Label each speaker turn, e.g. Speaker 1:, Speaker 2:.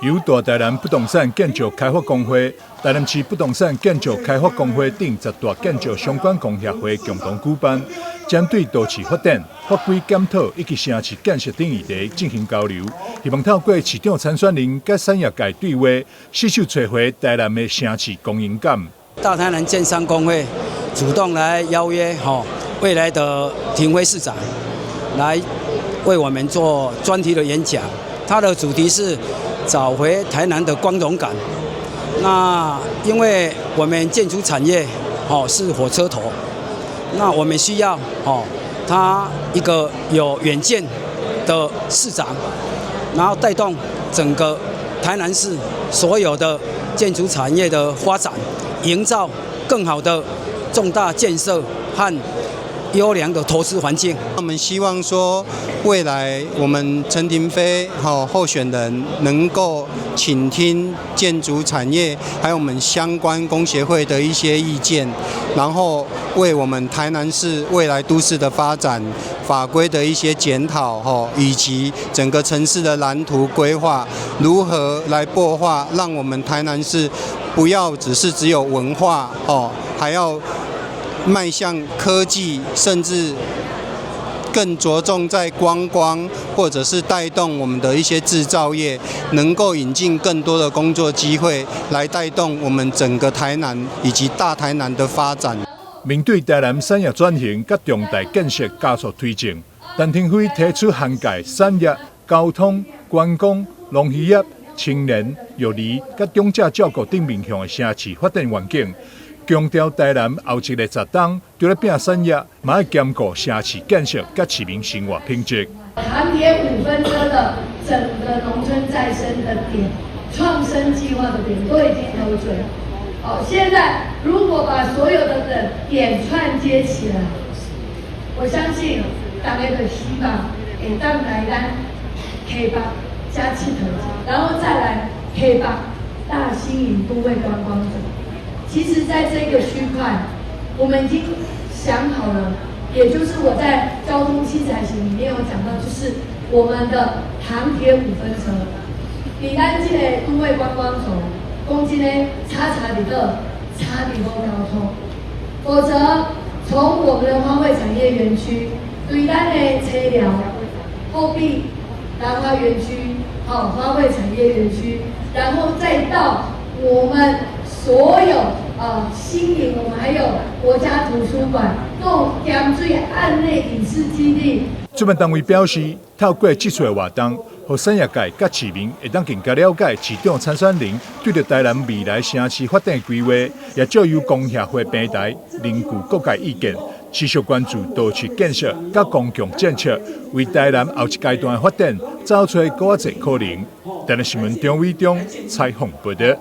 Speaker 1: 由大台南不動產建造開發公會、台南市不動產建造開發公會等十大建造相關工協會共同舉辦，針對都市發展、法規檢討以及城市建設等議題進行交流，希望透過市長參選人佮產業界對話，攜手揣回台南的城市光榮感。
Speaker 2: 大台南建商公會主動來邀約吼未來的廷輝市長來為我們做專題的演講，他的主題是找回台南的光榮感。那因為我們建築產業哦是火車頭，那我們需要哦他一個有遠見的市長，然後帶動整個台南市所有的建築產業的發展，營造更好的重大建設和優良的投資環境。
Speaker 3: 我們希望說，未來我們陳亭妃候選人能夠傾聽建築產業，還有我們相關工協會的一些意見，然後為我們台南市未來都市的發展、法規的一些檢討，以及整個城市的藍圖規劃，如何來擘畫，讓我們台南市不要只是只有文化，還要邁向科技，甚至更着重在觀光，或者是帶動我們的一些製造業，能夠引進更多的工作機會，來帶動我們整個台南以及大台南的發展。
Speaker 1: 面對台南產業轉型佮重大建設加速推進，陳亭妃提出涵蓋產業、交通、觀光、農漁業、青年、育兒佮長者照顧等面向的城市發展願景。強調台南後一个十冬，除了拼產業，嘛愛兼顧城市建設佮市民生活品質。
Speaker 4: 台鐵五分車的整個農村再生的點、創生計劃的點都已經核准。好，現在如果把所有的點串接起來，我相信大家的希望會當來咱溪北遮𨑨迌，然後再來溪北大新營都會觀光軸。其實，在這個區塊，我們已經想好了，也就是我在交通七彩行裡面有講到，就是我們的台鐵五分車，佇咱這個都會觀光軸，講真的，差差佇佗，差佇無交通，否則從我們的花卉產業園區，對咱的車寮、後壁蘭花園區、好花卉產業園區，然後再到我們所有新營，我們還有國家圖書館，佮鹹水案內影視基地。
Speaker 1: 主辦單位表示，透過這次的活動，予產業界佮市民會當更加了解市長參選人對著台南未來城市發展規劃，也藉由工協會平台凝聚各界意見，持續關注都市建設佮公共政策，為台南後一階段的發展找出閣較濟可能。台南新聞張偉中採訪報導。